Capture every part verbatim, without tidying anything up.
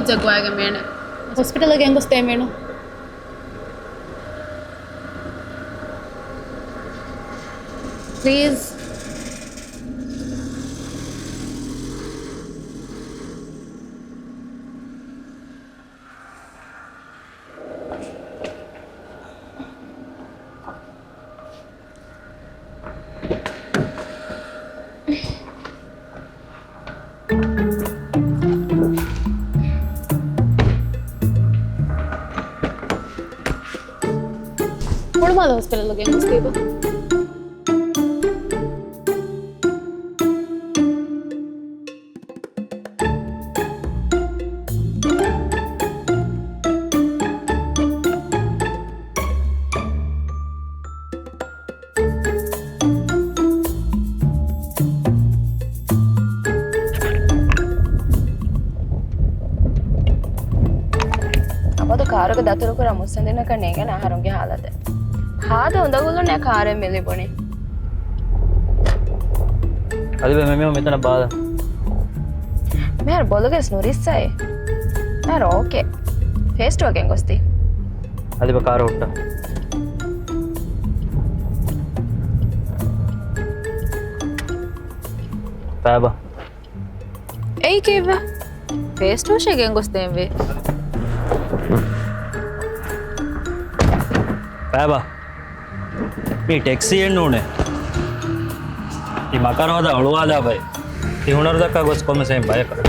ޖަގުވާގެ މޭނެ. ހޮސްޕިޓަލަށް ގެންގޮސްދޭ މޭނު. ޕްލީޒް. ހުޅުމާލެ ހޮސްޕިޓަލުގެ ގޮސްދީބަ. އަބަދު ކާރުގެ ދަތުރުކުރާ މުއްސަނދިންނަކަށް ނޭނގޭނެ އަހަރުންގެ ހާލަތެއް. ހާދަ އުނދަގުލުންނޭ ކާރެއް މި ލިބުނީ. އަދިބެ މެމެ މިތަނަށް ބާލަ. މިހާރު ބޮލުގެސް ނުރިއްސައޭ. މިހާރު އޯކޭ. ފޭސްޓުއަށް ގެންގޮސްދީ. އަދިބެ ކާރު ހުއްޓަ. ބާބާ. އެއީ ކީއްވެ؟ ފޭސްޓުއަށޭ ގެންގޮސްދޭންވީ. ބާބާ. މީ ޓެކްސީއެއް ނޫނޭ. ތި މަކަރު ހަދާ އޮޅުވާލާ ބައެއް. ތި ހުނަރު ދައްކާ ގޮސް ކޮންމެސް އެއް ބަޔަކަށް.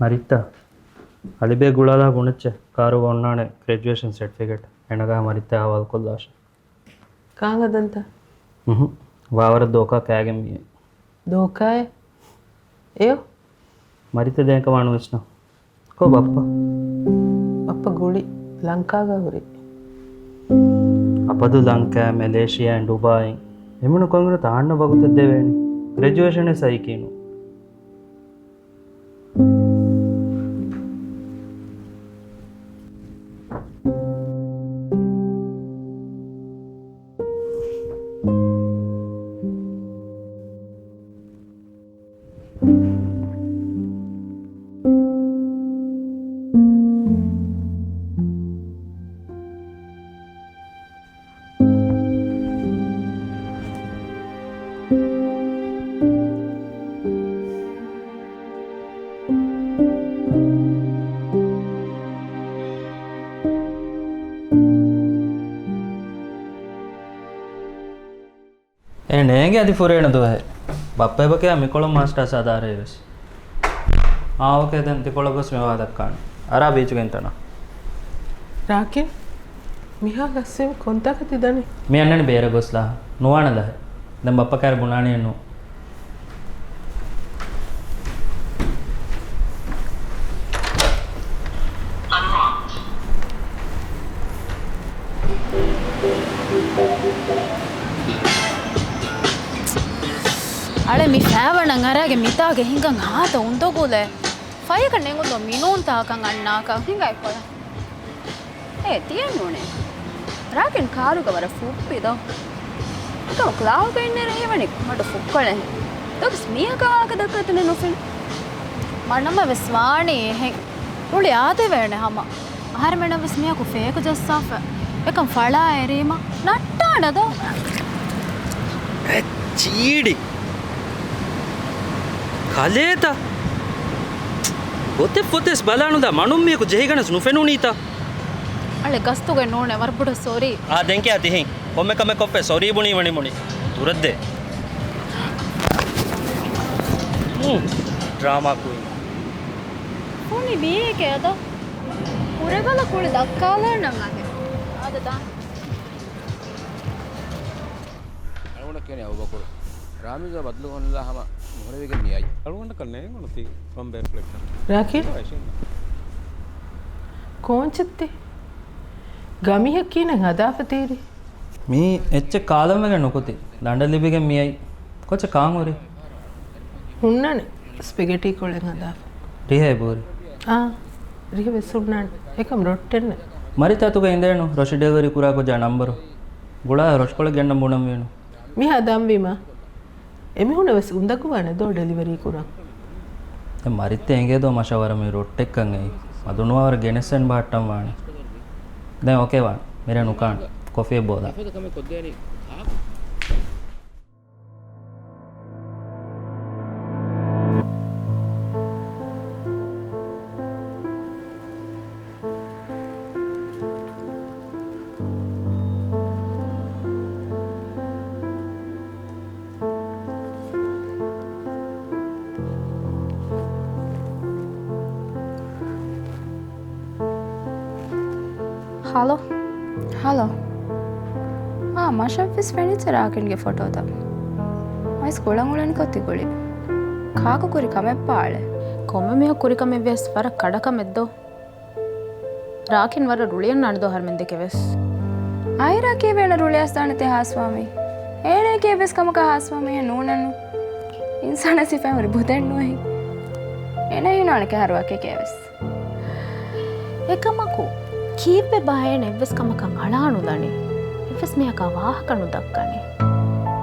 މަރިއްތާ، އަލިބޭ ގުޅާލާ ބުނައްޗޭ، ކާރުގަ އޮންނާނެ ގްރެޖުއޭޝަން ސެޓްފިކެޓް. އެނަގާ މަރިއްތާ ހަވާލުކޮށްލާށޭ. ކާން ހަދަންތަ؟ އުހު. ވާވަރަށް ދޯކާ ކާގެން މިއީ. ދޯކާއެއް؟ އެޔޯ؟ މަރިއްތާ ދޭން ކަމާ ނުވިސްނާ. ކޮ ބައްޕަ؟ ބައްޕަ ގުޅި ލަންކާގަ ހުރި. އަބަދު ލަންކާ، މެލޭޝިޔާ، ޑުބާއި އެމީހުން ކޮންއިރު ތާންނަ ވަގުތެއް ދެވޭނީ؟ ގްރެޖުއޭޝަނެއް ސައިކީނު. އެ ނޭނގެ އަދި ފުރޭނު ދުވަހެއް. ބައްޕަ އެބަކިޔާ މިކޮޅު މާސްޓާ ސަދާރޭ ވެސް. އާ، އޯކޭ ދެން ތިކޮޅަށް ގޮސް މިވާ ދައްކާނެ. އަރާ ބީޗުގެ އިންތަނާ. ރާކިން، މިހާ ގަސްވީމަ ކޮންތާކަށް ތި ދަނީ؟ މި އަންނަނީ ބޭރަށް ގޮސްލާ. ނުވާނެ ލަހެއް. ދެން ބައްޕަ ކާރި ބުނާނީއެއްނު. އަޅެ މި ފައިވަނަށް އަރާގެ މިތާގެ ހިނގަން ހާދަ އުނދަގުލެއް. ފަޔަކަށް ނެގުންދޯ މިނޫންތާކަން އަންނާކަށް ހިނގައި ކޮޅެއް. އޭ، ތިޔަ ނޫނޭ. ރާކިން ކާރުގަ ވަރަށް ފުއްޕި ދޯ. އެކަމަ ކްލާހުގަ އިންނައިރު ހީވަނީ މަޑު ފުއްކޮޅެއް. ދޯ މީހަކާ ވާހަކަ ދައްކައި ތިނެއް ނުފެން. މަނަމަ ވެސް ވާނީ އެހެން. ރުޅި އާދެވޭނެ ހަމަ. އަހަރެމެނަށް ވެސް މީހަކު ފޭކު ޖައްސާފަ. އެކަން ފަޅާ އެރީމަ ނައްޓާނެ ދޯ. އެ ޗީޑި. ކަލޭތަ؟ ގޮތެއް ފޮތެސް ބަލާނުދާ މަނުން މީހަކު ޖެހިގަނެސް ނުފެނުނީތަ؟ އަޅެ ގަސްތުގެ ނޫނެ ވަރަށް ބޮޑަށް ސޮރީ. އާ ދެން ކިޔާ ތިހެން. ކޮންމެ ކަމެއް ކޮށްފައި ސޮރީ ބުނީ ވަނީ މުޅި. ދުރަށްދޭ. ހުން. ޑްރާމާ ކުއިން. ފޮނި ބީއެކޭ އަދަ. ކުރެބަލަ ކުޅި ދައްކާލާނަން އަދެ. އާދަ ދާން. އަޅުގަނޑަށް ކިޔަނީ އަބޫބަކުރު. ރާމިޒާ ބަދަލު ހޮންނާ ހަމަ ނުހުރެވިގެން މިއައީ. އަޅުގަނޑަކަށް ނޭނގުނު ތި ކޮން ބޭފުޅެއްކަން. ރާކިން؟ އައިޝިން. ކޯންޗެއްތި؟ ގަމީހަކީ ނެތް ހަދާފަ ތީރި. މީ އެއްޗެއް ކާލަންވެގެން ނުކުތި. ދަނޑަށް ލިބިގެން މިއައީ. ކޮޗެއް ކާން ހުރީ؟ ހުންނާނެ. ސްޕެގެޓީ ކޮޅެއް ހަދާފަ. ރިހަ އެބަހުރި؟ އާ، ރިހަ ވެސް ހުންނާނެ. އެކަމް ރޮއްޓެއްނެއް. މަރިތަ އަތުގަ އިނދޭނު ރޮށި ޑެލިވަރީ ކުރާ ކުއްޖާ ނަންބަރު. ގުޅާ ރޮށިކޮޅެއް ގެންނަން ބުނަންވީނު. މި ހަދަންވީމަ. އެމީހުންނަށް ވެސް އުނދަގޫވާނެ ދޯ ޑެލިވަރީ ކުރަން. ދެން މަރިތަ އެނގޭ ދޯ މަށަށް ވަރަށް މި ރޮއްޓެއްކަން އެއީ. މަދުނުވާވަރަށް ގެނެސް އެން ބަހައްޓަން ވާނެ. ދެން އޯކޭ ވާން. މިރޭ ނުކާން. ކޮފީއެއް ބޯލާ. ހަލޯ. ހަލޯ. އާ، މަށަށްވެސް ފެނިއްޖެ ރާކިންގެ ފޮޓޯތައް. އައިސް ކުޅަނގުޅެނިކޮށް ތި ގުޅި. ކާކު ކުރި ކަމެއްބާ އަޅެ؟ ކޮންމެ މީހަކު ކުރި ކަމެއްވިޔަސް ވަރަށް ކަޑަކަމެއްދޯ. ރާކިން ވަރަށް ރުޅިއަންނާނެ ދޯ އަހަރުމެން ދެކެ ވެސް. އައިރާ ކީއްވެ އޭނަ ރުޅިއައިސްދާނެތީ ހާސްވާ މީ؟ އޭނައަކީ އެއްވެސް ކަމަކަށް ހާސްވާ މީހެއް ނޫނެއްނު. އިންސާނާ ސިފައިން ހުރި ބުދެއްނުއެހި. އޭނަ ހީނާނެ ކަހަރު ވަކިއެކޭ ވެސް. އެކަމަކު، ކީއްވެބާ އޭނަ އެއްވެސް ކަމަކަށް އަޅާނުލަނީ؟ އެއްވެސް މީހަކާ ވާހަކަ ނުދައްކަނީ.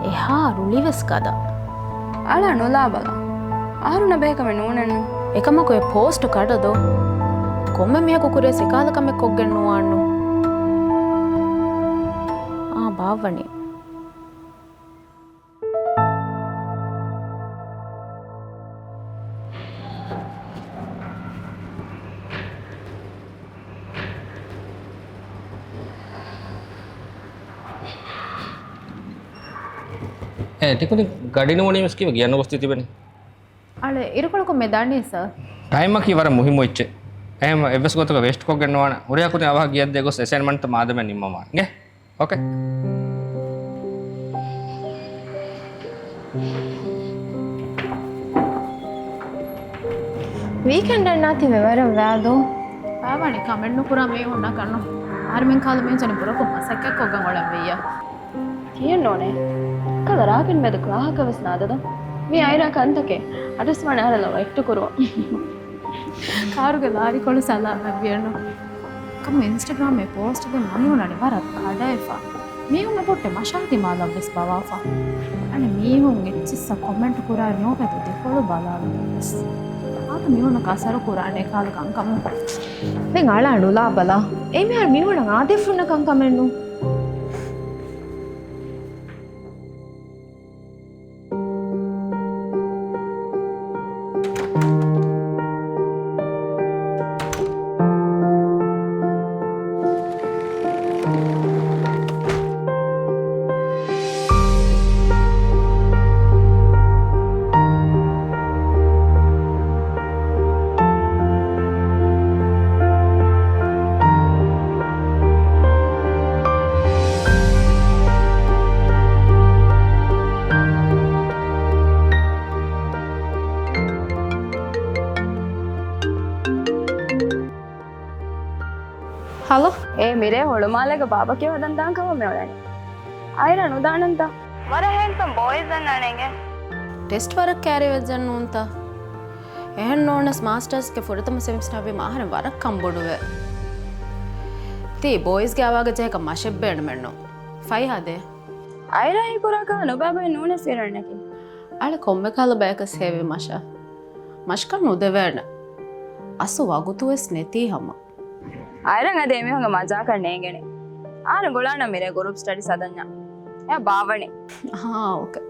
އެހާ ރުޅިވެސް ގަދަ. އަޅާ ނުލާބަލަ. އަހަރުންނަށް ބެހޭ ކަމެއް ނޫނެއްނު. އެކަމަކު އެ ޕޯސްޓު ކަޑަދޯ. ކޮންމެ މީހަކު ކުރިޔަސް އެކަހަލަ ކަމެއް ކޮށްގެން ނުވާނު. އާ، ބާއްވަނީ. އޭ، ޓިކުނި ގަޑި ނޫނީ މިސްކިތް ގެއަށް ނުގޮސް ތިބެނީ. އަޅެ، އިރުކޮޅަކުން މެ ދާނީ، ސާ. ޓައިމަކީ ވަރަށް މުހިއްމު އެއްޗެއް. އެހެން އެއްވެސް ގޮތަކަށް ވޭސްޓް ކޮށްގެން ނުވާނެ. ހުރިހާ ކުދިން އަވަހަށް ގެއަށްދޭ ގޮސް އެސައިންމަންޓްތައް މާދަމެއް ނިންމަވާނެ. އިނގޭ؟ އޯކޭ. ވީކެންޑަށް ނާތި މި ވަރަށް ވާދޯ. ވާވާނެ ކަމެއް ނުކުރާ މީހުންނަކަށް ނޫން. އަހަރުމެން ކަހަލަ މީހުން ޖަނި ބުރަކޮށް މަސައްކަތް ކޮށްގެން އުޅެން ވިއްޔާ. ކިޔެއް ނޫނޭ. ކަލަ ރާކިން މެދު ކްލާހަކަށް ވެސް ނާދަދޯ. މީ އައިރާ ކަންތަކެއް. އަޑުސް ވާނެ އަހަރެއް ލަވަ އެކްޓު ކުރުވަން. ކާރުގެ ލާރިކޮޅު ސަލާމަތްވިޔަނު. ކަމު އިންސްޓަގްރާމް އެ ޕޯސްޓް ދެން މަނިވަނަނި ވަރަށް ކަޑައެފަ. މީހުން އެބޮއްޓެ މަށާ ދިމާލަށްވެސް ބަވާފަ. އަނެއް މީހުން އެއްޗިއްސަށް ކޮމެންޓް ކުރާ ނޯވެދު ދެކޮޅު ބަލާލުމުންވެސް. އާދަ މީހުންނަކަށް އަސަރު ކުރާނެ ކާލަ ކަންކަމު. ދެން އަޅާ ނުލާ ބަލާ. އެ މިހާރު މީހުންނަށް އާދެފުންނަ ކަންކަމެއްނު. ހަލޯ. އޭ މިރޭ ހޮޅުމާލޭގަ ބާބަކިޔަށް ހަދަން ދާން ކަމަށް މި އުޅެނީ. އައިރާ ނުދާނަންތަ؟ ވަރަށް ހޭންޑްސަމް ބޯއިޒް އަންނާނެ އިނގޭ. ޓެސްޓް ވަރަށް ކައިރިވެއްޖެއްނޫންތަ؟ އެހެން ނޯނަސް މާސްޓާސްގެ ފުރަތަމަ ސެމިސްޓަރ ވީމަ އަހަރެން ވަރަށް ކަންބޮޑުވޭ. ތީ ބޯއިޒްގެ އަވާގަ ޖެހޭކަށް މަށެއް ބޭނުމެއްނު. ފައިހާ ދޭ. އައިރާ ހީކުރާކަށް ނުބައި ބައެއް ނޫނޭ ފިރަންނަކީ. އަޅެ ކޮންމެ ކަހަލަ ބަޔަކަސް ހޭވި މަށަށް. މަށަކަށް ނުދެވޭނެ. އަސްލު ވަގުތުވެސް ނެތީ ހަމަ. އައިރަށް އަދި އެމީހުންގެ މަޖާކަށް ނޭނގެނީ. އާނ ގުޅާނަން މިރޭ ގުރޫޕް ސްޓަޑީ ސަދަންޏާ. އެ ބާވަނީ. ހާ، އޯކޭ.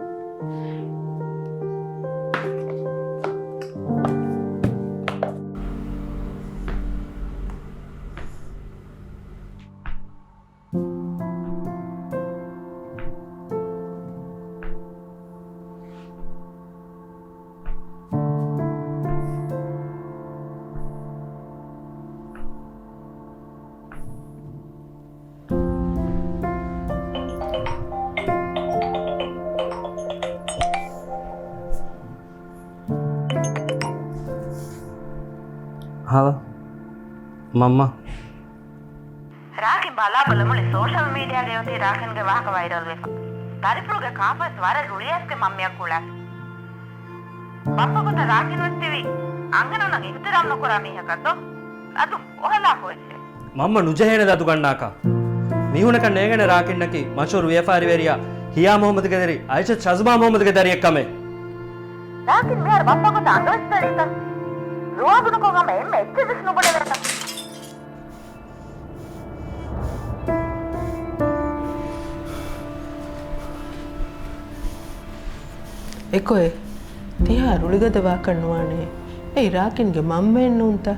ހަލޯ. މަންމަ. މުޅި ސޯޝަލް މީޑިއާގައި އޮތީ ރާކިންގެ ވާހަކަ ވައިރަލް ވެފަ. ދަރިފުޅުގެ ކާފަވެސް ވަރަށް ރުޅިއައިސްގެ މަންމަޔަށް ގުޅާފި. ބައްޕަ ގޮތަށް ރާކިން ވެސް ތިބީ އަންހެނުންނަށް އިހްތިރާމް ނުކުރާ މީހަކަށް ދޯ؟ އަދު އޮހޮލާކޮށް އެއްޗެއް. މަންމަ ނުޖެހޭނެ ލަދުގަންނާކަށް. މީހުނަކަށް ނޭނގޭނެ ރާކިންނަކީ މަޝްހޫރު ވިޔަފާރިވެރިޔާ ހިޔާ މުހައްމަދުގެ ދަރި އައިޝަތު ޝަޒުމާ މުހައްމަދުގެ ދަރިއެއް ކަމެއް. ރާކިން މިހާރު ބައްޕަ ގޮތަށް އަނގަވެސް ދަރީތަ؟ ރޯބުނުކޮށް ހަމަ އެންމެ އެއްޗެއް ވެސް ނުބުނެވޭތަ؟ އެކޮއެ، ތިހާ ރުޅިގަދަ ވާކަށް ނުވާނެ. އެއީ ރާކިންގެ މަންމައެއް ނޫންތަ؟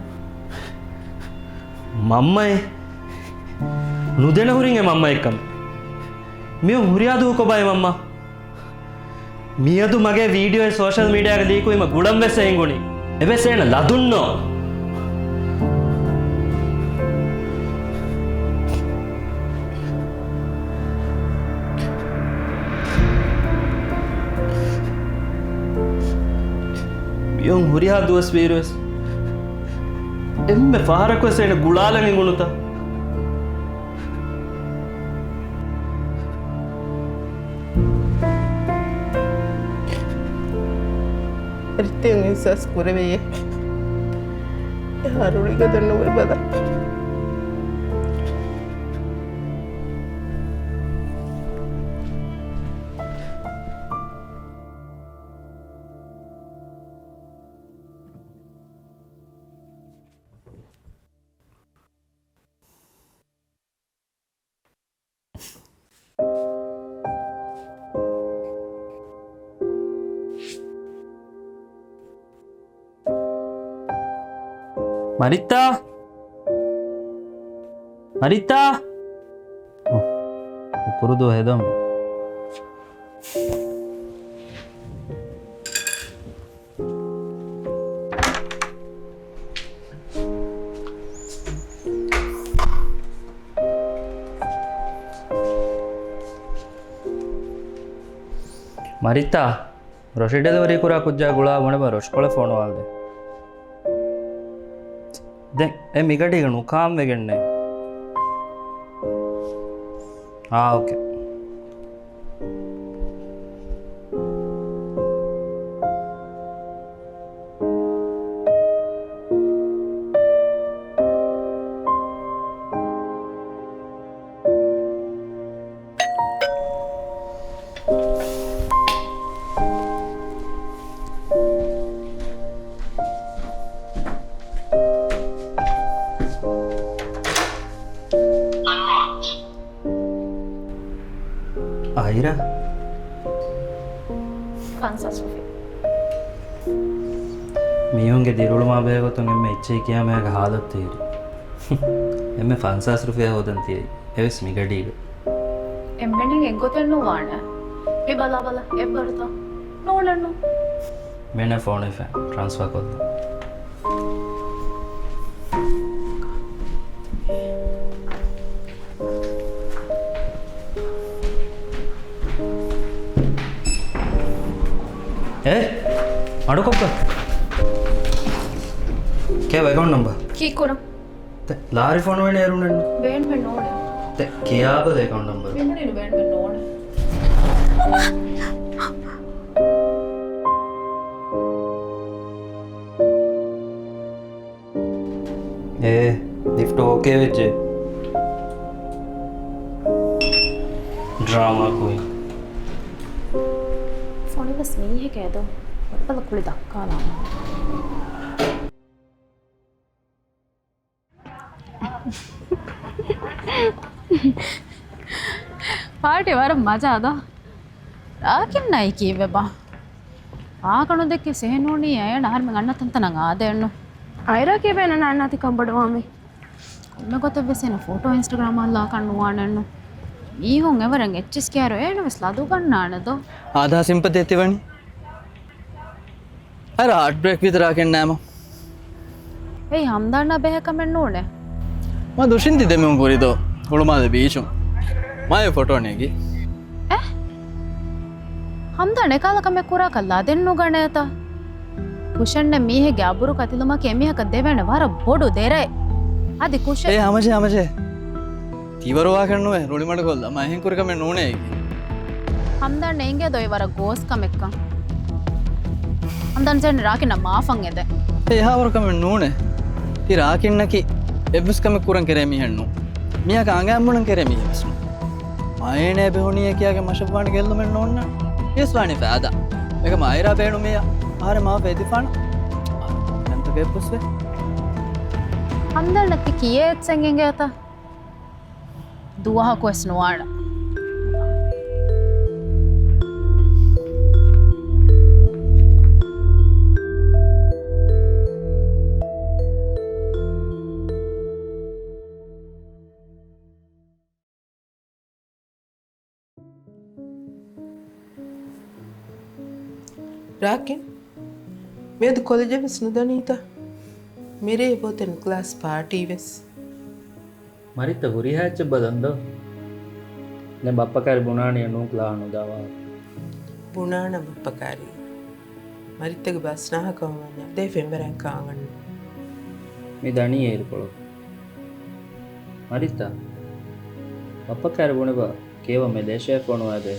މަންމައެއް؟ ނުދެނަހުރިން އެ މަންމައެއްކަމެއް. މިއޮން ހުރިހާ ދުވަހު ކޮބާ އެ މަންމަ؟ މިއަދު މަގޭ ވީޑިއޯއެއް ސޯޝަލް މީޑިއާގަ ލީކުވީމަ ގުޅަން ވެސް އެ ހިނގުނީ. އެވެސް އޭނަ ލަދުންނޯ. މިއޮން ހުރިހާ ދުވަސް ވީއިރުވެސް އެންމެ ފަހަރަކުވެސް އޭނަ ގުޅާލަން އެނގުނުތަ؟ ރިތިން އިހްސާސް ކުރެވެޔޭ. އެހާ ރުޅިގަދަ ނުވެ ބަލަ. މަރިއްތާ! މަރިއްތާ! ކުރުދޫ ހެދަމު. މަރިއްތާ، ރޮށި ޑެލިވަރީ ކުރާ ކުއްޖާ ގުޅާ ބުނެބަ ރޮށިކޮޅެއް ފޮނުވާލަދޭ. ދެން އެ މިގަޑީގަ ނުކާން ވެގެންނޭ. އާ، އޯކޭ. އައިރާ؟ ފަންސާސް ރުފިޔާ. މީހުންގެ ދިރިއުޅުމާ ބެހޭގޮތުން އެންމެ އެއްޗެހި ކިޔާ މީހާގެ ހާލަތު ތިހިރީ. އެންމެ ފަންސާސް ރުފިޔާ ހޯދަން ތިޔައީ. އެވެސް މިގަޑީގަ. އެންމެން އެއްގޮތެއް ނުވާނެ. މި ބަލާބަލަ، އެއްވަރުތަ؟ ނޫނެއްނު. މޭނަ ފޯނު އިފަ ޓްރާންސްފާ ކޮށްލަ. އޭ، މަޑުކޮށްގަ. ކޭ އެކައުންޓް ނަމްބަރ؟ ކީއްކުރަން؟ ތެ، ލާރި ފޮނުވޭނެ އޭރުނެއްނު. ވޭންމެއް ނޯނެ. ތެ، ކިޔާބަލަ އެކައުންޓް ނަމްބަރ. މިމުނީނު ވޭންމެއް ނޯނެ. އޭ، ލިފްޓް އޯކޭ ވެއްޖެ. ޑްރާމާ ކުއިން. ފޮނުވެސް މީހެކޭ ދޯ. ބަލަ ކުޅި ދައްކާލާ. ޕާޓީ ވަރަށް މަޖާ ދޯ. ރާކިންނާއި ކީއްވެބާ؟ ވާހަކަ ނުދެއްކި ސެހެނޫނީ އޭނަ އަހަރުމެން އަންނަ ތަންތަނަށް އާދޭނު. އައިރާ ކީއްވެ އޭނަ އަންނާތި ކަންބޮޑުވާމެ؟ ކޮންމެ ގޮތެއްވެސް އޭނަ ފޮޓޯ އިންސްޓަގްރާމަށް ލާކަށް ނުވާނެނު. މީހުން އެވަރެން އެއްޗިސް ކިޔާރު އޭނަވެސް ލަދުގަންނާނެ ދޯ. އާދާ ސިމްޕަތީ ތިވަނީ. އަރަ ހާޓް ބްރޭކް ވިތަރާކެއް ނައިމަ. އެއީ ހަމްދާންނާ ބެހޭ ކަމެއް ނޫނޭ. މާ ދުށިން ތި ދެމީހުން ކުރިދޯ ހުޅުމާލެ ބީޗުން. މާ އެ ފޮޓޯ ނެގީ. އެ؟ ހަމްދާން އެކާލަ ކަމެއް ކުރާކަށް ލަދެއް ނުގަނޭތަ؟ ކުށެއްނެތް މީހެއްގެ އަބުރު ކަތިލުމަކީ އެމީހަކަށް ދެވޭނެ ވަރަށް ބޮޑު ދެރައެއް. އަދި ކުށެއް. އޭ ހަމަޖެ، ހަމަޖެ. ތިވަރުވާކަށް ނުވޭ، ރުޅިމަޑުކޮށްލާ. މަ އެހެން ކުރި ކަމެއް ނޫނޭ އޭގެ. ހަމްދާން އެނގޭ ދޯ އެ ވަރަށް ގޯސް ކަމެއްކަން. ހަމްދާން ޖެން ރާކިންނަށް މާފަށް އެދެ. އެ އެހާވަރު ކަމެއް ނޫނޭ. ތި ރާކިންނަކީ އެއްވެސް ކަމެއް ކުރަން ކެރޭ މީހެއް ނޫން. މީހަކަށް އަނގައިން ބުނަން ކެރޭ މީހެއް ވެސް ނޫން. މައޭނޭ ބެހުނީ އެ ކިޔާގެ މަށަށްވާނެ ގެއްލުމެއް ނޯންނާނެ. އިސްވާނީ ފައިދާ. އެކަމަ އައިރާ ބޭނުމިއްޔާ އަހަރެން މާ ވެދިފާނަ. އަހަރެން ކޮމެންޓުގެ އެއްބަސްވެ. ހަމްދާން ނައްކި ކިޔޭ އެއްޗެއް އެނގޭތަ؟ ދުވަހަކުވެސް ނުވާނެ. ރާކިން، މިއަދު ކޮލެޖަށް ވެސް ނުދަނީތަ؟ މިރޭ އެބައޮތެއްނު ކްލާސް ޕާޓީ ވެސް. މަރިތަ ހުރިހާ އެއްޗެއް ބަލަން ދޯ؟ ދެން ބައްޕަ ކާރި ބުނާނީ ނޫން ކްލާހަށް ނުދާ ވާހަކަ. ބުނާނަން ބައްޕަ ކާރި. މަރިތަގެ ބަސް ނާހަކަ ވަންޏާ ދޭ ފެންވަރައިން ކާނގަންނު. މި ދަނީ އޭރުކޮޅު. މަރިތަ، ބައްޕަ ކާރި ބުނެބަ ކިޔަވަން މެލޭޝިޔާ ފޮނުވާ ދޭ.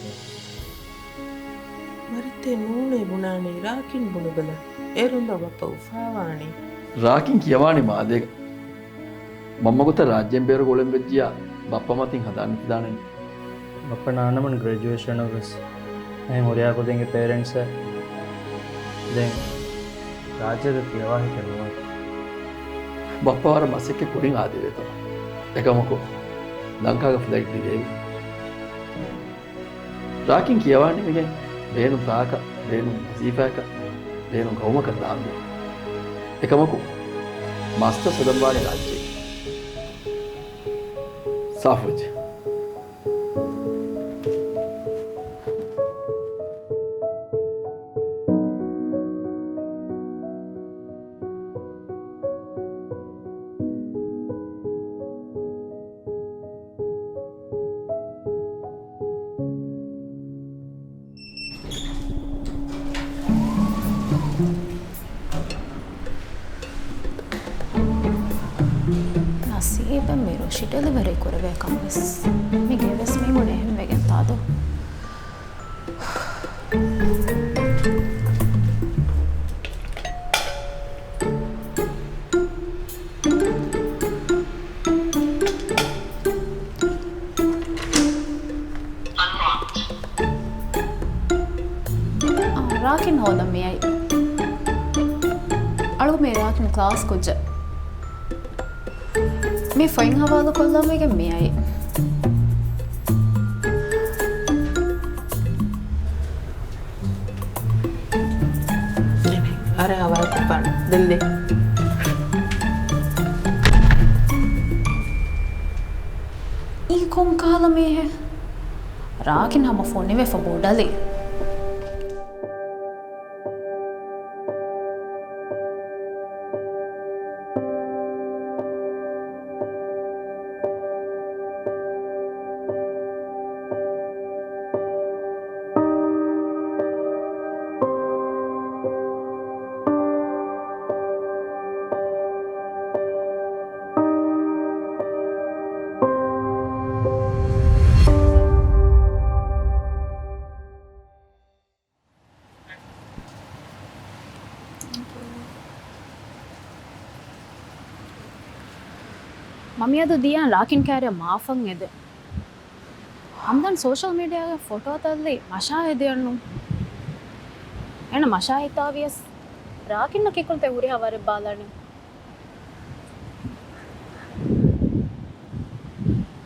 މަރިތޭ ނޫނޭ ބުނާނީ ރާކިން ބުނެބަލަ. އޭރުން ދޯ ބައްޕަ އުފާވާނީ. ރާކިން ކިޔަވާނީ މާލޭގަ. މަންމަ ގޮތަށް ރާއްޖޭން ބޭރު ގުޅެން ވެއްޖިޔާ ބައްޕަ މަތިން ހަނދާން ނެތިދާނެ. ބައްޕަ ނާންނަމުން ގްރެޖުއޭޝަނަށް ވެސް އެހެން ހުރިހާ ކުދިންގެ ޕޭރެންޓްސް ދެން ރާއްޖޭގަ ކިޔަވާ ހިކެއް ނުވާ. ބައްޕަ ވަރަށް މަސައްކަތް ކުރިން އާދެވޭތޯ. އެކަމަކު ލަންކާގަ ފްލައިޓް ޑިލޭވި. ރާކިން ކިޔަވާ ނިމިގެން ބޭނުން ތާކަށް، ބޭނުން ވަޒީފާއަކަށް، ބޭނުން ގައުމަކަށް ދާންވީ. އެކަމަކު މަސްތައް ހަދަންވާނީ ރާއްޖޭގަ. ސާފުވެއްޖެ. ނަސީބެއް މި ރުޝި ޑެލިވަރީ ކުރެވޭކަން ވެސް. މި ގެ ވެސް މި ބުނެ އެހެން ވެގެން ތާދޯ. ރާކިން ހޯދަން މިއައީ. އަޅުގަނޑު މި ރާކިން ކްލާސް ކުއްޖެއް. މި ފޮތް ހަވާލު ކޮށްލަން ވެގެން މިއައީ. އަރަ ހަވާލު ކޮށްފާނަން. ދެން ދޭ. އީ ކޮން ކަހަލަ މީހެއް؟ ރާކިން ހަމަ ފޮނިވެފަ ބޮޑަލި. މަ މިއަދު ދިޔާން ރާކިން ކާރިއަށް މާފަށް އެދެ. ހަމްދާން ސޯޝަލް މީޑިއާގަ ފޮޓޯތައްލީ މަށާ ހެދިޔަންނު. އޭނަ މަށާ ހިތާވިޔަސް ރާކިންނަށް ކިކުންތެ ހުރިހާ ވަރެއް ބާލާނެ.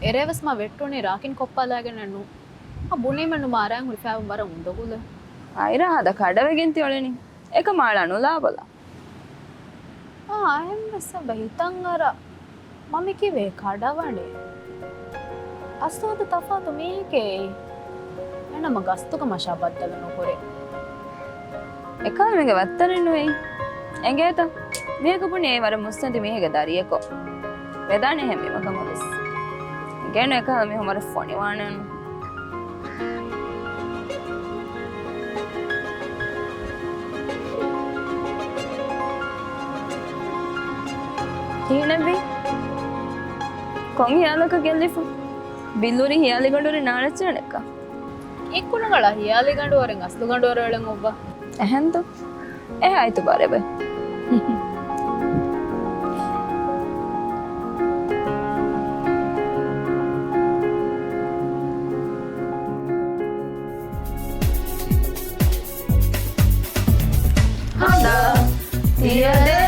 އެރޭވެސް މަ ވެއްޓުނީ ރާކިން ކޮއްޕާލާގެނެއްނު. އަ ބުނީމެއްނު މާރާން ހުރިފައިވުން ވަރަށް އުނދަގުލެއް. އައިރާ ހާދަ ކަޑަވެގެން ތިއޮޅެނީ. އެކަމާ އަޅާ ނުލާބަލާ. އާ، އެހެންވެސް އެބަ ހިތަށް އަރާ. މަ މި ކީއްވެ ކަޑަވަނީ؟ އަސްލު އަދި ތަފާތު މީހެކޭ އެއީ. އެނަމަ ގަސްތުގަ މަށާ ބައްދަލު ނުކުރޭ. އެކަހަލަ މީހެއްގެ ވައްތަރެއް ނުވޭ. އެނގޭތަ؟ މީހަކު ބުނީ އެ ވަރަށް މުއްސަނދި މީހެއްގެ ދަރިއެކޯ. ވެދާނެ އެހެން ބިމަކަށް އޮވެސް. އެނގޭނު އެކަހަލަ މީހުން ވަރަށް ފޮނިވާނެއްނު. ކިހިނެއްވީ؟ ކޮން ހިޔާލަކަށް ގެއްލިފަ؟ ބިއްލޫރި ހިޔާލިގަނޑުވަރެއް ނާޅައްޗަނެއްކަ. އެއްކުނަގަޅާ ހިޔާލިގަނޑުވަރެއް އަސްލުގަނޑުވަރު އެޅެން އޮއްވާ. އެހެންދު؟ އެހާ އިތުބާރެވެ. ހަނދާ ތިޔަދޭ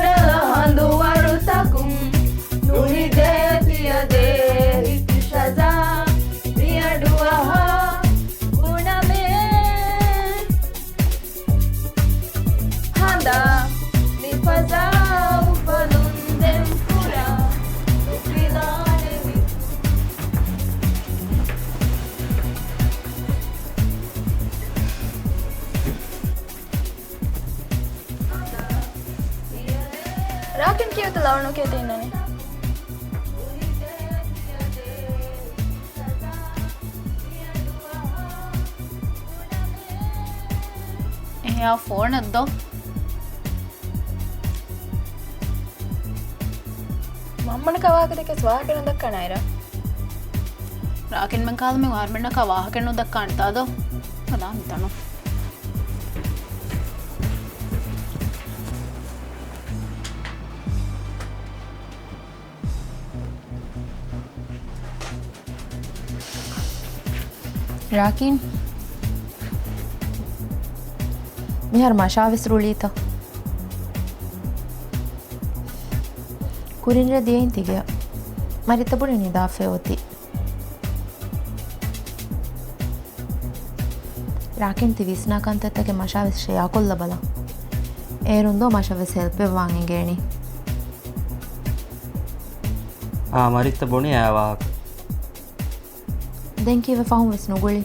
ރަލަ ހަނދުވަރުތަކުން، ނުނިދޭ ތިޔަދޭ ހިތި ޝަޒާ، މިއަޑުއަހާ ގުނަމޭ. ހަނދާ މި ފަޒާ އުފަލުން ދެން ފުރާ ނުފިލާނެ މި. ރާކިން ކީއްވެތަ ލަވަނުކޭ ތި އިންނަނީ؟ އެހެއާ ފޯނެއް ދޯ؟ މަންމަނަކާ ވާހަކަ ދެކެސް ވާހަކަ ނުދައްކާނެ އައިރާ. ރާކިން މެން ކާލަމެން އަހަރުމެންނަކާ ވާހަކަ ނުދައްކާނެތާ ދޯ؟ ހަދާ މިތަނު. ރާކިން، މިހާރު މަށާ ވެސް ރުޅީތަ؟ ކުރިން ރޭ ދިޔައިން ތިގެއަށް. މަރިތަ ބުނެ ނިދާފައި އޮތީ. ރާކިން ތި ވިސްނާ ކަންތައްތަކެއް މަށާ ވެސް ޝެއާކޮށްލަބަލަ. އޭރުން ދޯ މަށަށް ވެސް ހެލްޕެއް ވާން އެނގޭނީ. އާ، މަރިތަ ބުނި އާ ވާހަކަ. ދެން ކީއްވެ ފަހުން ވެސް ނުގުޅި؟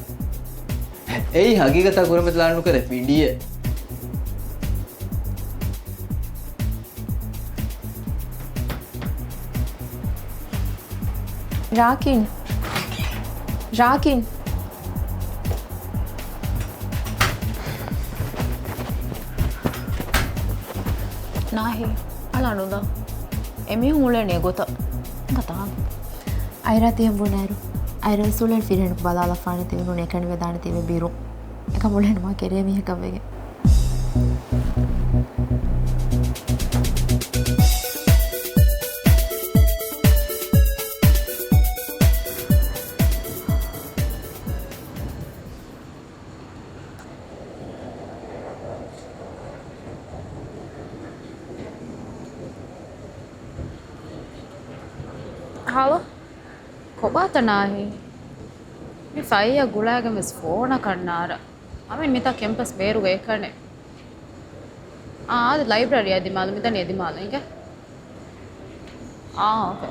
އެއީ ހަގީގަތާ ކުރިމަތިލާން ނުކެރޭ ފިނޑިއެއް. ރާކިން. ރާކިން. ނާހި، އަޅާ ނުދާ. އެމީހުން އުޅޭނީ އެގޮތަށް. ގަތާ. އައިރާ ތިހެން ބުނާއިރު، އައިރާ އުޅޭނީ ފިރިހެނަކު ބަލާލަފާނެ ތިބި ނޫނީ އެކަނި ވެދާނެ ތިބި ބިރު. އެކަމް އުޅޭނު މާ ކެރޭ މީހަކަށް ވެގެން. ހަލޯ. ކޮބާތަ ނާހި؟ މި ފައިއަށް ގުޅާގެން ވެސް ފޯނަކަށް ނާރާ. އަމިން މިތާ ކެމްޕަސް ބޭރުގަ އެކަނި. އާ، އާދެ ލައިބްރަރީއާ ދިމާލު، މިދަނީ ދިމާލު އިނގޭ. އާ، އޯކޭ.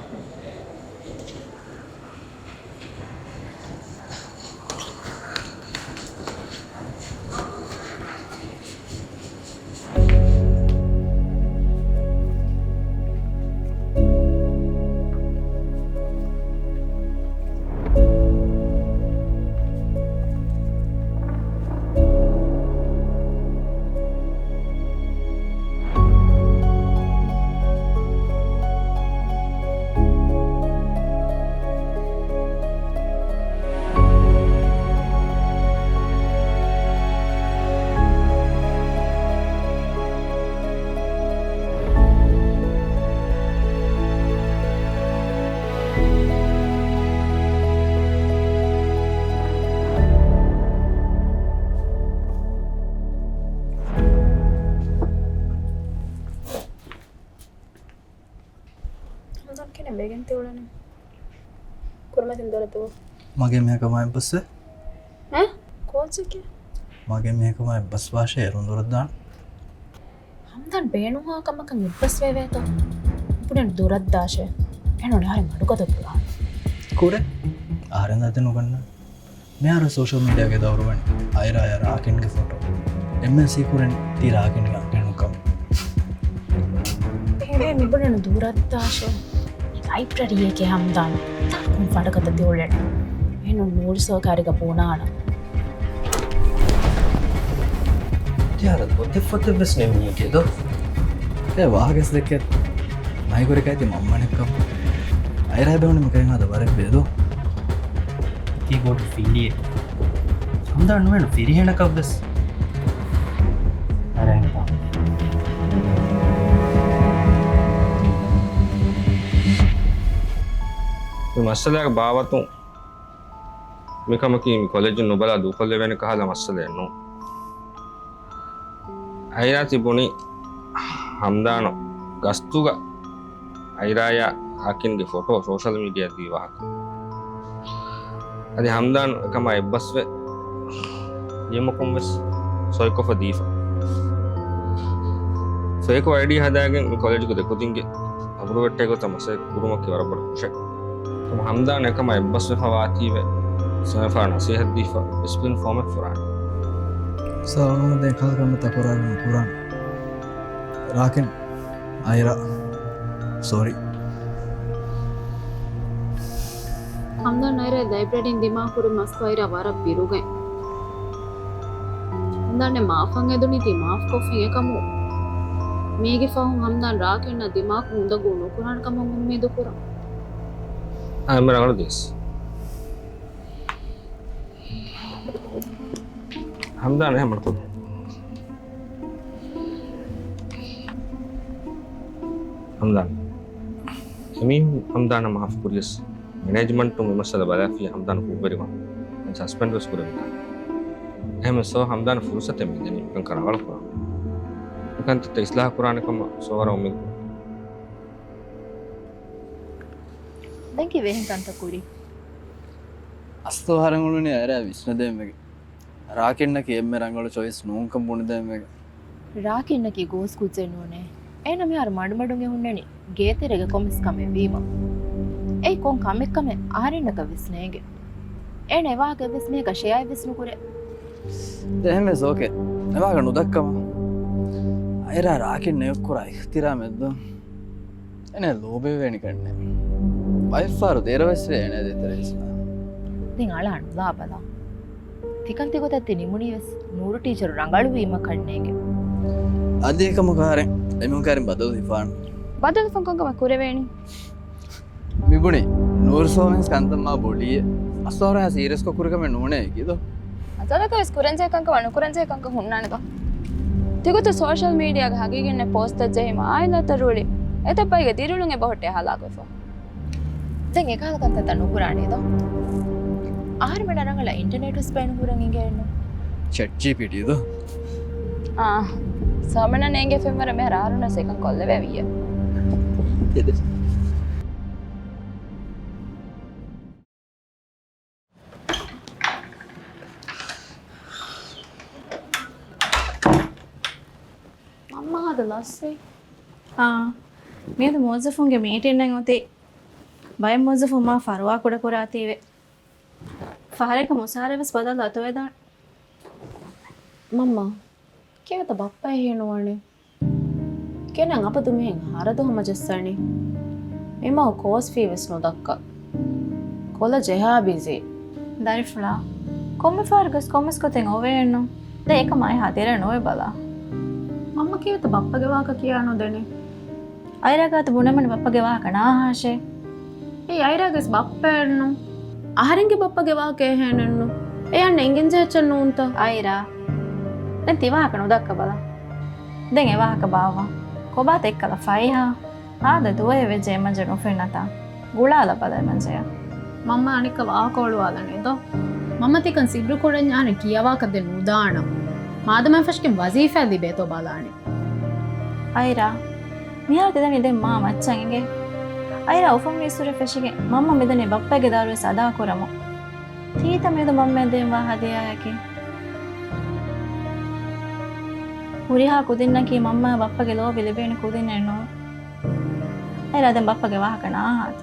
ހަމްދާން ކިހިނެއް ވެގެން ތި އުޅެނީ؟ ކުރިމަތިން ދޮރަށް ދުވަހު. މަގޭ މީހަކަށް މާ އެއްބަސްވޭ. އެ؟ ކޯޗެކޭ؟ މަގޭ މީހަކަށް މާ އެއްބަސްވާށޭ، އޭރުން ދުރަށް ދާން. ހަމްދާން ބޭނުންވާ ކަމަކަށް އެއްބަސްވެވޭތޯ؟ ބުނެން ދުރަށް ދާށޭ. އެނޫން އަހަރެން އަޑުގަދަ ކުރާނެ. ކުރޭ. އަހަރެން ދާތީ ނުގަންނަ. މިހާރު ސޯޝަލް މީޑިއާގެ ދައުރުވަނީ. އައިރާ އަޔާ ރާކިންގެ ފޮޓޯ. އެމްއެލްސީ ކުރަން ތީ ރާކިންގެ އަންހެނުން ކަމަށް. އޭ މިބުނެނު ދުރަށްދާށޭ. ލައިބްރަރީއެކޭ ހަމްދާން. ތާކުން ފަޑަކަތަ ތި އުޅެނީ. އެނޫން ނޫރު ސަރުކާރީގަ ބުނާނަން. ތިޔާރަ ފޮތެއް ފޮތެއް ވެސް ނެމިއެކޭ ދޯ. އޭ ވާހަކަސް ދެއްކޭ. މައިގުރި ކައިތި މަންމަނެއްކަމު. އައިރާ ބެހުނީމަ ކެރިން ހާދަ ވަރެއް ވޭ ދޯ. ތީ ބޯޓު ފިލިއެ. ހަމްދާން ނުވެނު ފިރިހެނަކަށްވެސް. އަރައިންތާ. މި މައްސަލައިގެ ބާވަތުން މިކަމަކީ މި ކޮލެޖުން ނުބަލާ ދޫކޮށްލެވޭނެ ކަހަލަ މައްސަލައެއް ނޫން. އައިރާ ތި ބުނީ ހަމްދާނު ގަސްތުގަ އައިރާޔާ ރާކިންގެ ފޮޓޯ ސޯޝަލް މީޑިއާ ދީ ވާހަކަ. އަދި ހަމްދާން އެކަމާ އެއްބަސްވެ ލިޔުމަކުން ވެސް ސޮއިކޮށްފަ ދީފަ. ފޭކު އައިޑީ ހަދާގެން މި ކޮލެޖުގެ ދެ ކުދިންގެ އަބުރުވެއްޓޭ ގޮތަށް މަސައްކަތް ކުރުމަކީ ވަރަށް ބޮޑު ކުށެއް. ހަމްދާން އެކަމާ އެއްބަސްވެފަ ވާތީވެ ސަމެފާ ނަސޭހަތް ދީފަ ޑިސިޕްލިން ފޯމެއް ފުރާނެ. ސޯ، ދެ ކަލްކަމަ ތަކުރާރު ނުކުރާނެ. ރާކިން، އައިރާ، ސޯރީ. ހަމްދާން އައިރާ ލައިބްރަރީން ދިމާކުރި މަސްތު އައިރާ ވަރަށް ބިރުގައި. ހަމްދާން މާފަށް އެދުނީ ތި މާފްކޮށްފިން އެކަމު. މީގެ ފަހުން ހަމްދާން ރާކިންނަށް ދިމާކު އުނދަގޫ ނުކުރާނެ ކަމަށް އުއްމީދު ކުރަން. އާ، އެންމެ ރަނގަޅު ދިވެސް. ހަމްދާން އެހެން މަޑުކޮށް. ހަމްދާން. އެމީހުން ހަމްދާނަށް މާފް ކުރިޔަސް، މެނޭޖްމަންޓުން މި މައްސަލަ ބަލާފިޔަ ހަމްދާން ކުށްވެރިވާން ސަސްޕެންޑް ވެސް ކުރެވިދާނެ. އެހެންވެ ސޯ ހަމްދާން ފުރުސަތެއް މިދެނީ ކަންކަން ރަނގަޅު ކުރަން. މިކަންތައްތައް އިސްލާހު ކުރާނެ ކަމަށް ސޯ ވަރަށް އުއްމީދު ކުރަން. ދެން ކީއްވެ އެހެން ކަންތައް ކުރީ؟ އަސްތު އަހަރެން އުޅުނީ އައިރާ ވިސްނަދޭން ވެގެން. ރާކިންނަކީ އެންމެ ރަނގަޅު ޗޮއިސް ނޫންކަން ބުނެދޭން ވެގެން. ރާކިންނަކީ ގޯސް ކުއްޖެއް ނޫނޭ. އޭނަ މިހާރު މަޑުމަޑުން އެ ހުންނަނީ ގޭތެރޭގަ ކޮންމެސް ކަމެއް ވީމަ. އެއީ ކޮން ކަމެއްކަމެއް އަހަރެންނަކަށް ވެސް ނޭނގެ. އޭނަ އެވާހަކަ އެއްވެސް މީހަކަށް ޝެއާއެއްވެސް ނުކުރޭ. ދެން އެހެންވެސް އޯކޭ. އެވާހަކަ ނުދައްކަމަށް. އައިރާ ރާކިން އެއޮށްކުރާ އިޙްތިރާމެއްދޯ. އޭނަ ލޯބިވެވޭނެ ކަންނޭ. ބައެއްފަހަރު ދެރަވެސްވޭ އޭނަ ދޭތެރޭ އިސްލާ. ދެން އަޅާ ނުލާ ބަލާ. ތިކަން ތިގޮތަށް ތި ނިމުނީވެސް ނޫރު ޓީޗަރު ރަނގަޅުވީމަ ކަންނޭނގެ. އަދި އެކަމަކު އަހަރެން އެމީހުން ކައިރިން ބަދަލު ހިފާން. ބަދަލު ފަންކޮން ކަމެއް ކުރެވޭނީ؟ މިބުނީ ނޫރު ސޯމެންސް ކަންތައް މާ ބޮޑީއެއް. އަސްވާރު ހާ ސީރިއަސްކޮށް ކުރި ކަމެއް ނޫނޭ ކީދޯ. އަސަލަކަށް ވެސް ކުރަންޖެހޭ ކަންކަމާ ނުކުރަންޖެހޭ ކަންކަން ހުންނާނެ ބާ. ތިގޮތަށް ސޯޝަލް މީޑިއާގެ ހަގީގީންނެއް ޕޯސްޓްތައް ޖެހީމަ އާއިލާތައް ރުޅި އެތައް ބައިގެ ދިރިއުޅުން އެބަހުއްޓޭ ހަލާކުވެފަ. ދެން އެކަހަލަ ކަންތައްތައް ނުކުރާނީ ދޯ؟ އަހަރެމެންނަށް ރަނގަޅަށް އިންޓަނެޓް ވެސް ބޭނުންކުރަން އިނގޭނު. ޗެޓް ޖީޕީޓީ ދޯ؟ އާ، ސޯމެންނަށް ނޭނގޭ ފެންވަރަށް މިހާރު އަހަރުންނަށް އެކަން ކޮށްލެވޭ ވިއްޔަ. މަންމަ ހާދަ ލަސްވީ. އާ، މިއަދު މުވައްޒަފުންގެ މީޓިންއެއް އޮތީ. ބައެއް މުވައްޒަފުން މާ ފަރުވާ ކުޑަކުރާތީވެ. ފަހަރެއްގަ މުސާރަ ވެސް ބަދަލު އަތުވެދާނެ. މަންމަ، ކީއްވެތަ ބައްޕަ އެހީ ނުވަނީ؟ ކިޔަން އަބަދު މިހެން ހަރަދު ހަމަޖައްސަނީ. މިމަހު ކޯސް ފީ ވެސް ނުދައްކާ. ކޮލެޖް އެހާ ބިޒީ. ދަރިފުޅާ، ކޮންމެ ފަހަރަކުވެސް ކޮންމެސް ގޮތެއް އޮވޭނު. ދެން އެކަމާ އެހާ ދެރަ ނުވޭ ބަލާ. މަންމަ ކީއްވެތަ ބައްޕަގެ ވާހަކަ ކިޔާ ނުދެނީ؟ އައިރާ ގާތު ބުނަމުން ބައްޕަގެ ވާހަކަ ނާހާށޭ. އެއީ އައިރާގެ ވެސް ބައްޕައެއްނު. އަހަރެންގެ ބައްޕަގެ ވާހަކަ އެހެނެއްނު. އެ އަންނަ އެނގެންޖެހޭ އެއްޗެއް ނޫންތަ؟ އައިރާ. ދެން ތި ވާހަކަ ނުދައްކަ ބަލަ. ދެން އެ ވާހަކަ ބާއްވާ. ކޮބާތަ އެއްކަލަ ފައިހާ؟ ހާދަ ދުވަހެއް ވެއްޖެ އެމަންޖެ ނުފެންނަތާ. ގުޅާލަ ބަލަ އެމަންޖެޔާ. މަންމަ އަނެއްކާ ވާހަކަ އޮޅުވާލަނީ ދޯ؟ މަންމަ ތިކަން ސިއްރު ކުރަންޏާ އަހަރެން ކިޔަވާކަށް ދެން ނުދާނަން. މާދަމާ ފަށިގެން ވަޒީފާ ލިބޭތޯ ބަލާނެ. އައިރާ، މިހާރު ތި ދެން މާ މައްޗަށް އިނގޭ. އައިރާ އުފަންވީއްސުރެ ފެށިގެން މަންމަ މިދަނީ ބައްޕަގެ ދާރުވެސް އަދާކުރަމުން. ތީތަ މިއަދު މަންމައަށް ދޭންވާ ހަދިޔާއަކީ؟ ހުރިހާ ކުދިންނަކީ މަންމައާ ބައްޕަގެ ލޯބި ލިބޭނެ ކުދިންނެއް ނޫން. އައިރާ ދެން ބައްޕަގެ ވާހަކަ ނާހާތަ؟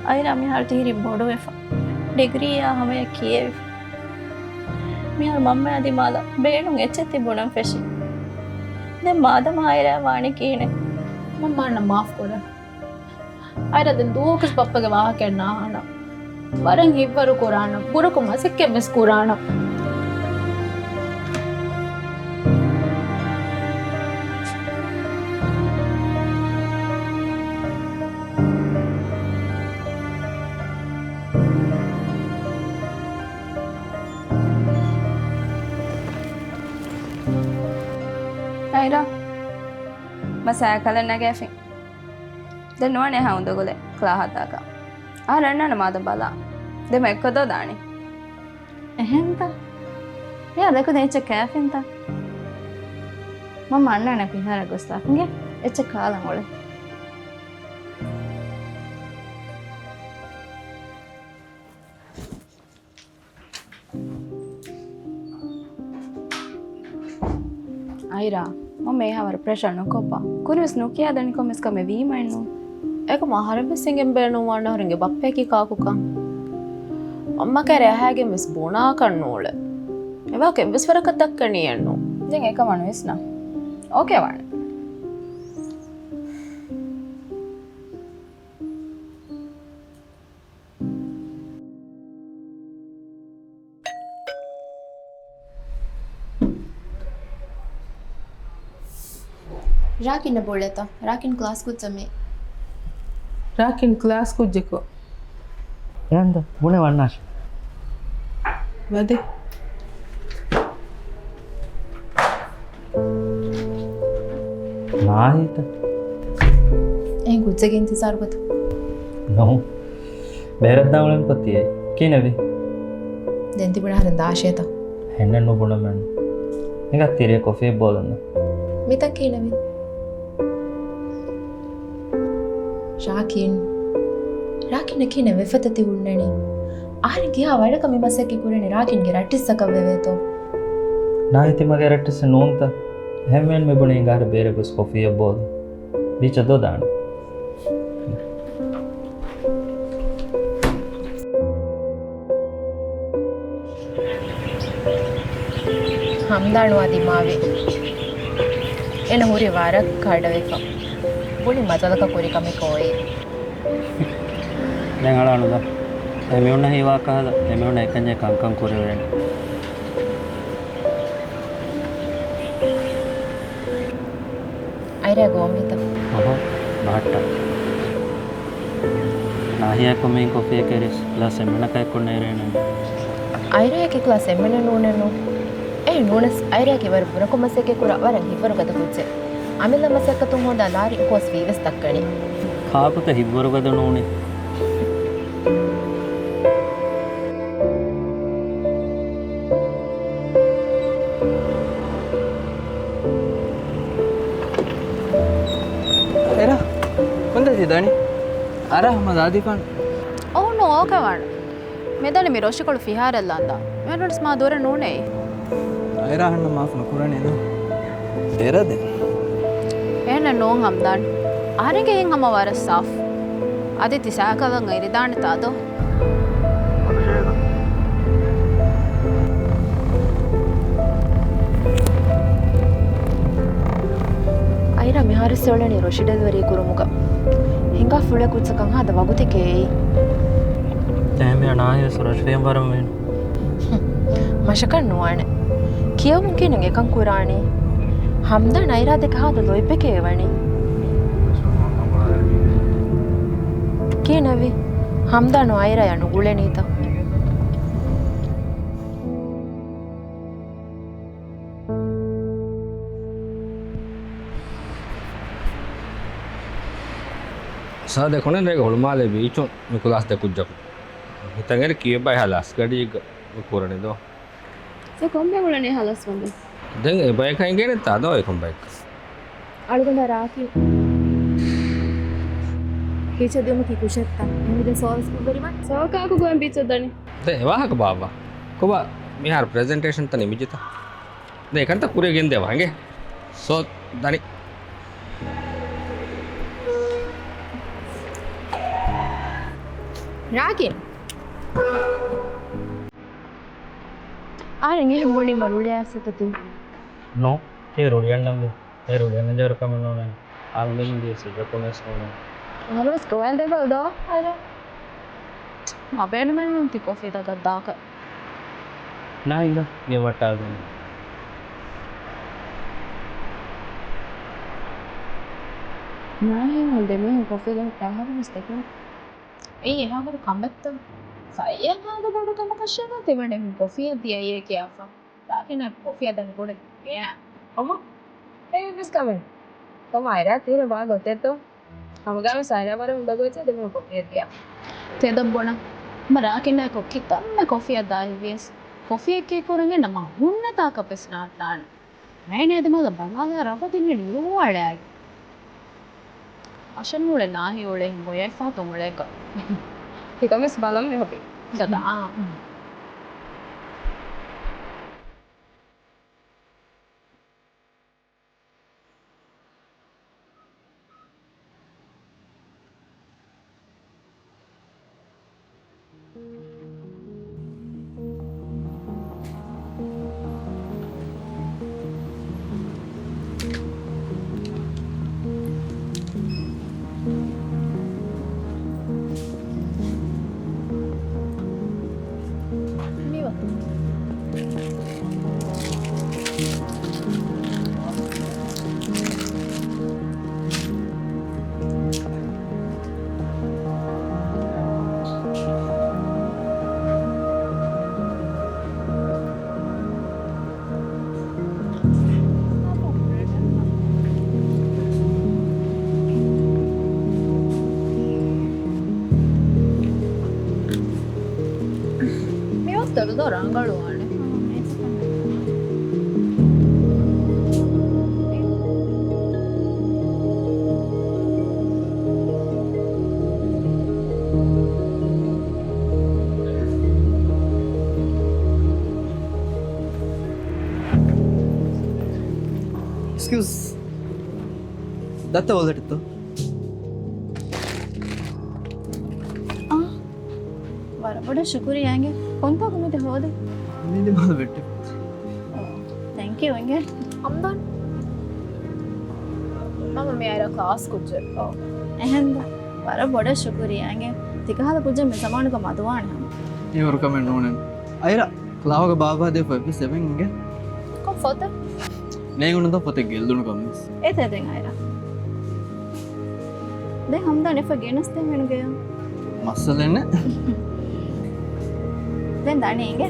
އައިރާ މިހާރު ތިހިރީ ބޮޑުވެފަ. ޑިގްރީއާ ހަމަޔަށް ކިޔެވިފަ. މިހާރު މަންމައާ ދިމާލަށް ބޭނުން އެއްޗެއް ތި ބުނަން ފެށި. ދެން މާދަމާ އައިރާ ވާނީ ކިހިނެއް؟ މަންމާ އަންނަ މާފް ކުރަން. އައިރާ ދެން ދުވަހަކުވެސް ބައްޕަގެ ވާހަކައެއް ނާހާނަން. ވަރަށް ހިތްވަރު ކުރާނަން. ބުރަކޮށް މަސައްކަތްވެސް ކުރާނަން. އައިރާ، މަ ސައިކަލެއް ނަގައިފިން. ދެން ނުވަނީ އެހާ އުނދަގުލެއް ކްލާހަށް ދާކަށް. އަހަރެންނާނެ މާދަން ބަލާ. ދެން މަ އެއްކޮށް ދޯ ދާނީ. އެހެންތަ؟ މިއާ ދެކުދިން އެއްޗެއް ކައިފިންތަ؟ މަންމަ އަންނާނެ ފިހާރަ ގޮސްލާފިންގެ އެއްޗެއް ކާލަން އުޅެ. އައިރާ، މަންމަ އެހާވަރަށް ޕްރެޝަރ ނުކޮށްބާ. ކުރިވެސް ނުކިޔާދެނިކޮށް މިސްކަމެއް ވީމައެއްނު. އެކަމަ އަހަރެން ވެސް އެނގެން ބޭނުންވާނެ އަހަރެންގެ ބައްޕަޔަކީ ކާކުކަން. މަންމަ ކައިރި އަހާގެންވެސް ބުނާކަށް ނޫޅެ. އެވާހަކަ އެއްވެސް ވަރަކަށް ދައްކަނީއެއްނު. ދެން އެކަމަ ނުވިސްނާ. އޯކޭ ވާނެ. ރާކިން ބުޅޭތަ؟ ރާކިން ކްލާސް ކުއްޖަ މީ. ރާކިން ކްލާސް ކުއްޖަކު. އެހެންދަ؟ ބުނެ ވަންނާށި. ވަދެ. ނާހިތަ؟ އެހެން ކުއްޖެއްގެ އިންތިޒާރު ގޮތަ؟ ނޫން. ބޭރަށް ދާން އުޅެން ކޮށް ތިޔައީ. ކިހިނެއްވީ؟ ދެން ތިބުނާ ހަރެން ދާށޭތަ؟ ހެންނެއް ނުބުނަމެން. ހިނގާ ތިރޭ ކޮފީއެއް ބޯލަން. މިތަން ކިހިނެއްވީ؟ ރާކިން. ރާކިން ކިހިނެއް ވެފަތަ ތި ހުންނަނީ؟ އަހަރެން ކިހާ ވަރަކަށް މި މަސައްކަތް ކުރަނީ ރާކިންގެ ރައްޓެއްސަކަށް ވެވޭތޯ؟ ނާހިތަ މަގޭ ރައްޓެއްސެއް ނޫންތަ؟ އެހެންވެ މި ބުނީ ހިނގާ ހަރެއް ބޭރަށް ގޮސް ކޮފީއެއް ބޯލަން. ބީޗަށް ދޯ ދާން. ހަމްދާނު އާ ދިމާވި. އޭނަ ހުރި ވަރަށް ކަޑަވެފަ. ބުނި މަތަލަކަށް ކުރި ކަމެއް އޮތް. ދެން އަޅާނުދާ. އެމީހުންނަށް ހީވާ ކަހަލަ، އެމީހުންނަށް އެކަންޏެއް ކަންކަން ކުރެވޭނެ. އައިރާ ގޯމިތަ؟ އަހަ، ބަހައްޓާ. ނާހިޔާ ކޮމީ ކޮފީ ކެރިސް ކްލާސް އެމްއެނަކަށް ކުންނަ އިރޭނެ. އައިރާއަކީ ކްލާސް އެމްއެނެއް ނޫނެއްނު. އެއް ނޫނަސް އައިރާއަކީ ވަރަށް ބުރަކޮށް މަސައްކަތް ކުރާ ވަރަށް ހިތްވަރުގަދަ ކުއްޖެއް. އަމިއްލަ މަސައްކަތުން ހޯދާ ލާރި ކޯސް ވީވެސް ދައްކަނީ. ކާކުތަ ހިތްވަރުގަދަ ނޫނީ؟ އައިރާ، ކޮންތަ ތި ދަނީ؟ އައިރާ ހަމަ ދާދީފާނު. އޮހު ނޫ، އޯކޭ ވާނެ. މިދަނީ މި ރޮށިކޮޅު ފިހާރަށް ލަންދާ. މި ނޫނަސް މާ ދުރަށް ނޫނޭ. އައިރާ އަހަންނަށް މާފު ނުކުރަނީ ނޫ. ދެރަ ދެން. އެހެނެއް ނޫން ހަމްދާން. އަހަރެންގެ ހިތް ހަމަ ވަރަށް ސާފު. އަދި ތި ސައިކަލަށް އެރިދާނެތާ ދޯ؟ އައިރާ މިހާރު ސޮޅަނީ ރޮށި ޑެލިވަރީ ކުރުމުގަ. ހިނގާ ފުޅެއް ކުއްޖަކަށް ހާދަ ވަގުތެކޭ އެއީ. އެހެންވިޔާ ނާހިޔާ ސުރަޖް ފެންވަރަމެން. މަށަކަށް ނުވާނެ. ކިޔަވުން ކިހިނެއް އެކަން ކުރާނީ؟ ހަމްދާން އައިރާ ދެކެ ހާދަ ލޯތްބެކޭ ވަނީ. ކިހިނެއްވީ؟ ހަމްދާނު އައިރާޔާ ނުގުޅެނީތަ؟ ސާދަ ކޮނެ ރޭގަ ހުޅުމާލޭ ބީޗުން މި ކުލާސް ދެ ކުއްޖަކު. ހިތަށް އެރި ކީއްބައި ހާލާސް ގަޑިއެއްގަ ކުރަނީ ދޯ. އެ ކޮންބެ އުޅެނީ ހާލާސް ވަންދެން. ދެން އެ ބަޔަކަށް އިނގޭނެ ތާ ދޯ އެ ކޮން ބަޔަކަށް. އަޅުގަނޑާ ރާކިން ބީޗަށް ދިޔުމަކީ ކުށެއްތަ؟ އެހެންވީ ދެން ސޯވެސް ކޮށްވެރިވާން. ސޯ ކާކު ގޮވަން ބީޗަށް ދަނީ؟ ދެން އެ ވާހަކަ ބާއްވާ. ކޮބާ މިހާރު ޕްރެޒެންޓޭޝަންތައް ނިމިއްޖެތަ؟ ދެން އެކަންތައް ކުރިއަށް ގެންދޭ ވާނގޭ. ސޯ ދަނީ. ރާކިން. އާނ އެހެން ބުނީމަ ރުޅިއައިސްތަ ތި؟ ނޯ، ތި ރުޅިއަންނަންވީ. އެ ރުޅިއަންނަންޖެހޭ ކަމެއް ނޫނޭ. އާނ ދެން ދިޔަ ސިއްރަކުން ވެސް ނޫނޭ. އަހަރުވެސް ގޮވައިލެވޭ ދޯ. އަރެ. މަ ބޭނުމެއްނޫން ތި ކޮފީ ދަގަށް ދާކަށް. ނާހިނގ މި ވައްޓާލަދެން. ނާހިނގ ދެމީހުން ކޮފީ ދެން އަހަރުވެސް ދެކުނު. އެއީ އެހާވަރު ކަމެއްތަ؟ ފައްޔާ ހާދަ ބޮޑު ކަމަކަށެއް ނު ތިބަނެ ކޮފީއަށް ދިޔައީ ކިޔާފަ. ރާކިނަށް ކޮފީއަށް ދަން ގުޅެ ގެޔާ. އޮމަ. އެއްވެސް ކަމެއް. ކޮމާ އައިރާ ތީރަ ވާ ގޮތެއްތޯ؟ ހަމަގާމިސް އައިރާ ވަރަށް އުނދަގޫވެއްޖެ ދެމެ ކޮފީއެއް ދިޔަ. ތެދަށް ބޮނަ. މަ ރާކިންނާ ކޮއްކި ކަންމެ ކޮފީއަށް ދާއިރުވިޔަސް، ކޮފީއެއްގެ ކުރިން ނަމަ ހުންނަ ތާކަށްވެސް ނާންނާނެ. އައިނޭ ދެމަގަ ބަލާލާ ރަގަދިން ނިރުވާޅެއާއި. އަށަން އުޅެ ނާހި އުޅެ ހިނގޮޔައިފާ ތޮނގޮޅޭކަ. ތިކަމެސް ބަލަން މި ހޮބި. ގަދަ، އާ. މި ވަތުން. މި ވައްތަރު ދޯ ރަނގަޅުވާނެ. އެކްސްކިއުސް. ދައްތަ ވޮލެޓްތޯ؟ އާ. ވަރަށް ބޮޑަށް ޝުކުރިއްޔާ އިނގޭ. ކޮންތާކު މިތި ހޯދި؟ މިދި މާލު ވެއްޓި. ތެންކް ޔޫ އިނގޭ. ހަމްދާން. މަންމަ މި އައިރާ ކްލާސް ކުއްޖެއް. އެހެންދަ. ވަރަށް ބޮޑަށް ޝުކުރިއްޔާ އިނގޭ. ތިކަހަލަ ކުއްޖެއް މި ޒަމާނުގަ މަދުވާނެ ހަމަ. އެވަރު ކަމެއް ނޫނެ. އައިރާ ކްލާހުގަ ބާއްވާ ދޭ ފޮތްވެސް އެބައިނގޭ. ކޮން ފޮތެއް؟ ނޭނގުނުތަ ފޮތެއް ގެއްލުނު ކަމެއް. އެތަ ދެން އައިރާ. ދެން ހަމްދާން އެފަ ގެނަސް ދެން މިނުގެޔާ. މައްސަލައެއް ނެތް. ދެން ދާނީ އިނގޭ.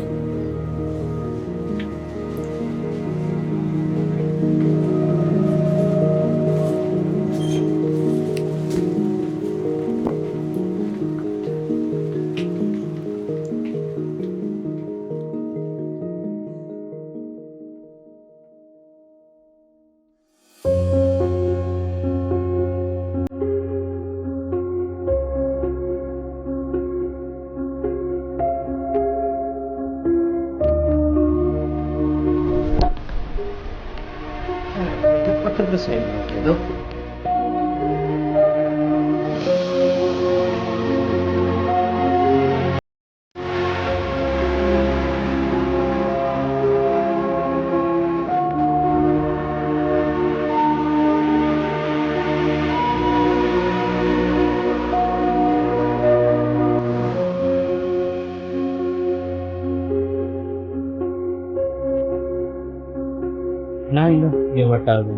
ނާއިލާ އެ ވަޓާގަ.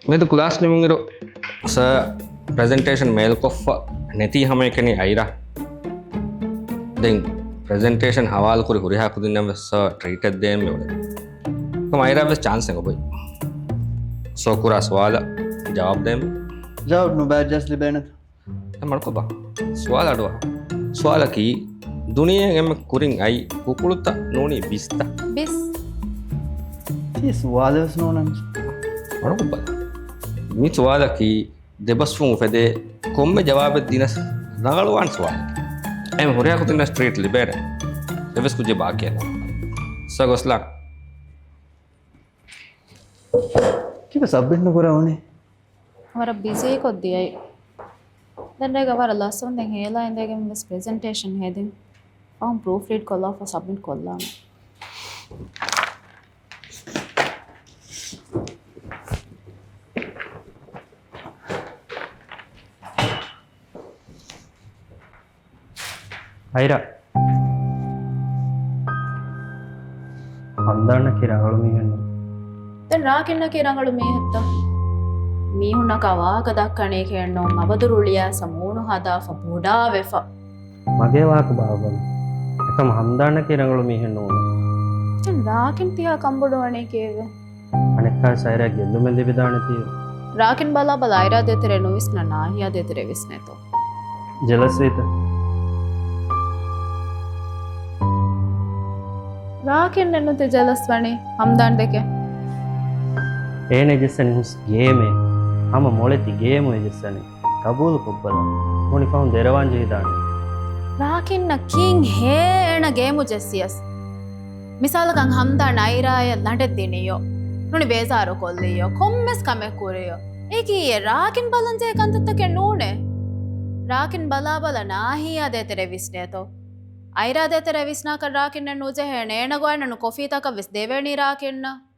މިއަދު ކްލާސް ނިމުނުއިރު ސަރ ޕްރެޒެންޓޭޝަން މޭލުކޮށްފަ ނެތީ ހަމައެކަނި އައިރާ. ދެން ޕްރެޒެންޓޭޝަން ހަވާލުކުރި ހުރިހާ ކުދިންނަށް ވެސް ސަރ ޓްރީޓެއް ދޭން މިއުޅެނީ. ކަމަށް އައިރާ ވެސް ޗާންސް އެނގުބޮތް. ސޯ ކުރާ ސުވާލަށް ޖަވާބު ދޭން. ޖަވާބު ނުބައި ޖަސް ލިބޭނެތަ؟ ދެން މަޑުކޮށްބާ. ސުވާލު އަޑުއަހާ. ސުވާލަކީ، ދުނިޔެއިން އެންމެ ކުރިން އައި ކުކުޅުތައް ނޫނީ ބިސްތަ؟ ބިސް. ތީ ސުވާލެއް ވެސް ނޫނަން. މަޑުކޮށްބާ. މި ސުވާލަކީ، ދެބަސްވުން އުފެދޭ ކޮންމެ ޖަވާބެއް ދިނަސް ރަނގަޅުވާން ސުވާލެއް. އެހެން ހުރިހާ ކުދިންނަށް ޓްރީޓް ލިބޭނެ. އެއްވެސް ކުއްޖެއް ބާކީއެއް ނޫން. ސަރ ގޮސްލާން. ކިބަ ސަބްމިޓް ނުކުރާ ވަނީ؟ ވަރަށް ބިޒީކޮށް ދިޔައީ. ދެން ރޭގަ ވަރަށް ލަސްވަންދެން ހޭލާ އިނދެގެން ވެސް ޕްރެޒެންޓޭޝަން ހެދިން. ފަހުން ޕްރޫފް ރީޑް ކޮށްލާފަ ސަބްމިޓް ކޮށްލާނެ. އައިރާ. ހަމްދާންއަކީ ރަނގަޅު މީހެއް ނޫން. ދެން ރާކިންނަކީ ރަނގަޅު މީހެއްތަ؟ މީހުންނަކާ ވާހަކަ ދައްކަނީކޭ ނޫން، އަބަދު ރުޅިއައިސް މޫނު ހަދާފަ ބޮޑާވެފަ. މަގޭ ވާހަކަ ބާއްވަން. އެކަމް ހަމްދާންއަކީ ރަނގަޅު މީހެއް ނޫން. ދެން ރާކިން ތިހާ ކަންބޮޑުވަނީ ކީއްވެ؟ އަނެއްކާ ސައިރާ ގެއްލުމެއް ލިބިދާނެތީ. ރާކިން ބަލާބަލަ އައިރާ ދޭތެރޭ ނުވިސްނާ ނާހިޔާ ދޭތެރޭ ވިސްނޭތޯ. ޖެލަސްވީތަ؟ ރާކިން ނެނުތި ޖެލަސް ވަނީ ހަމްދާން ދެކެ. އޭނަ ޖެއްސަނީ ހުސް ގޭމެއް. ހަމަ މޮޅެތި ގޭމު އެ ޖެއްސަނީ. ގަބޫލު ކޮށްބަލަ. މުނި ފަހުން ދެރަވާން ޖެހިދާނެ. ރާކިންނަށް ކިން ހޭ އޭނަ ގޭމު ޖެއްސިޔަސް. މިސާލަކަށް ހަމްދާން އައިރާޔަށް ލަނޑެއް ދިނިޔޯ. ނޫނީ ބޭޒާރު ކޮށްލިޔޯ. ކޮންމެސް ކަމެއް ކުރިޔޯ. އެކީ އެ ރާކިން ބަލަންޖެހޭ ކަންތައްތަކެއް ނޫނޭ. ރާކިން ބަލާބަލަ ނާހިޔާ ދޭތެރޭ ވިސްނޭތޯ. އައިރާ ދޭތެރޭ ވިސްނާކަށް ރާކިންނަށް ނުޖެހޭނެ. އޭނަ ގޮވާނަނު ކޮފީތަކަށް ވެސް ދެވޭނީ ރާކިންނަށް.